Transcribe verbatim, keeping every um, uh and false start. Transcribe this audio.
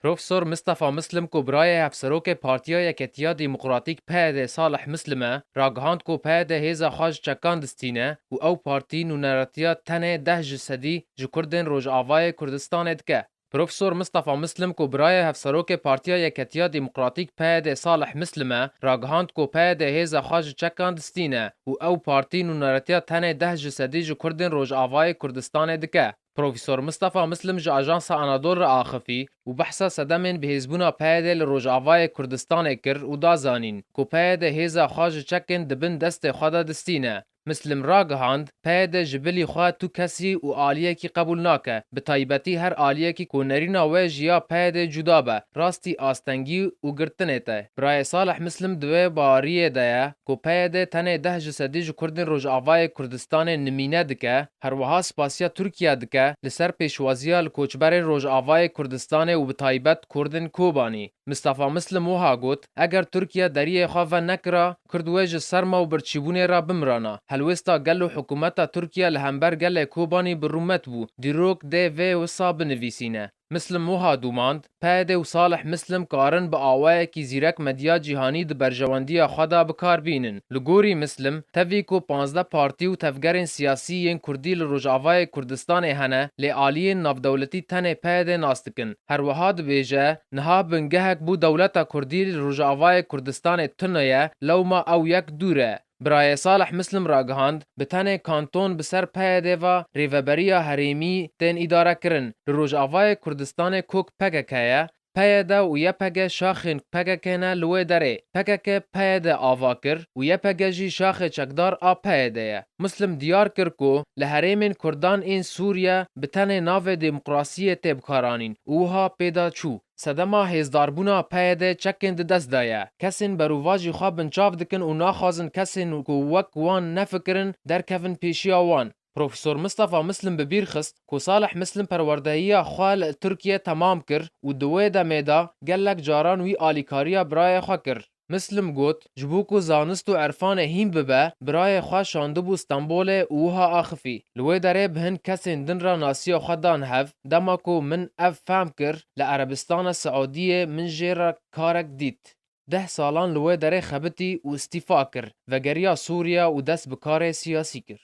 Profesor Mistefa Mislim ku birayê Hevserokê Partiya Yeketiya Demokratîk P Y D Salih Mislim e, ragihand ku P Y D hêza xwe ji çekan distîne û ew partî nûneretiya tenê deh ji sedî ji Kurdên Rojavayê Kurdistanê dike. Profesor Mistefa Mislim ku birayê Hevserokê Partiya Yeketiya Demokratîk P Y D Salih Mislim e, ragihand ku P Y D hêza xwe ji çekan distîne û ew partî nûneretiya tenê deh ji sedî ji Kurdên Rojavayê Kurdistanê dike. Profesor Mistefa Mislim ji Ajansa Anadol re axifî û behsa sedemên bihêzbûna P Y D li Rojavayê Kurdistanê kir û da zanîn ku P Y D hêza xwe ji çekên di bin destê xwe de distîne. Mislim ragihand, P Y D ji bilî xwe tu kesî û aliyekî qebûl nake, bi taybetî her aliyekî ku nerîna wê ji ya P Y D cuda be, rastî astengî û girtinê te. Birayê Salih Mislim di wê baweriyê de ye ku P Y D tenê deh ji sedî ji Kurdên Rojavayê Kurdistanê nimîne dike, herwiha spasiya Tirkiye dike li ser pêşwaziya li koçberên Rojavayê Kurdistanê û bi taybet Kurdên Kobanî. Mistefa Mislim wiha got, eger Tirkiye deriyê xwe venekira, Kurd wê ji serma û birçîbûnê re bimirana. Helwêsta gel û hikûmeta Tirkiye li hember gelê Kobanî bi rûmet bû, dîrok dê vê wisa binivîsîne. Mislim wiha dûmand, P Y D û Salih Mislim karin bi awayekî zîrek medya cîhanî di berjewendiya xwe de bi kar bînin. Li gorî Mislim, tevî ku panzdeh partî û tevgerên siyasî yên Kurdî li Rojavayê Kurdistanê hene, lê aliyên navdewletî tenê P Y D nas dikin. Herwiha dibêje, niha bingehek bo dewleta Kurdî li Rojavayê Kurdistanê tune ye, lewma ew yek dûr e. Birayê Salih Mislim ragihand, bi tenê kanton bi ser P Y D ve rêveberiya herêmî tên îdare kirin. Li Rojavayê Kurdistanê kok P K K ye, P Y D û Y P G şaxên P K K ne li wê derê. P K K P Y D ava kir û Y P G jî şaxê çekdar a P Y D ye. Mislim diyar kir ku li herêmên Kurdan ên Sûriye bi tenê navê demokrasiyê tê bikaranîn û wiha pê de çû. Sedema hêzdarbûna P Y D çekên di dest de ye. Kesên berovajî xwe binçav dikin û naxwazin kesên ku wek wan nefikirin derkevin pêşiya wan. Profesor Mistefa Mislim bi bîr xist ku Salih Mislim perwerdehiya xwe li Tirkiye temam kir û di wê demê de gelek caran wî alîkariya birayê xwe kir. Mislim got, ji bo ku zanist û erfanê hîn bibe, birayê xwe şandibû Stenbolê û wiha axifî. Li wê derê bi hin kesên din re nasiya xwe dan hev, dema ku min ev fehm kir, li Erebistana Siûdiyê min jê re karek dît. Deh salan li wê derê xebitî û îstîfa kir, vegeriya Sûriye û dest bi karê siyasî kir.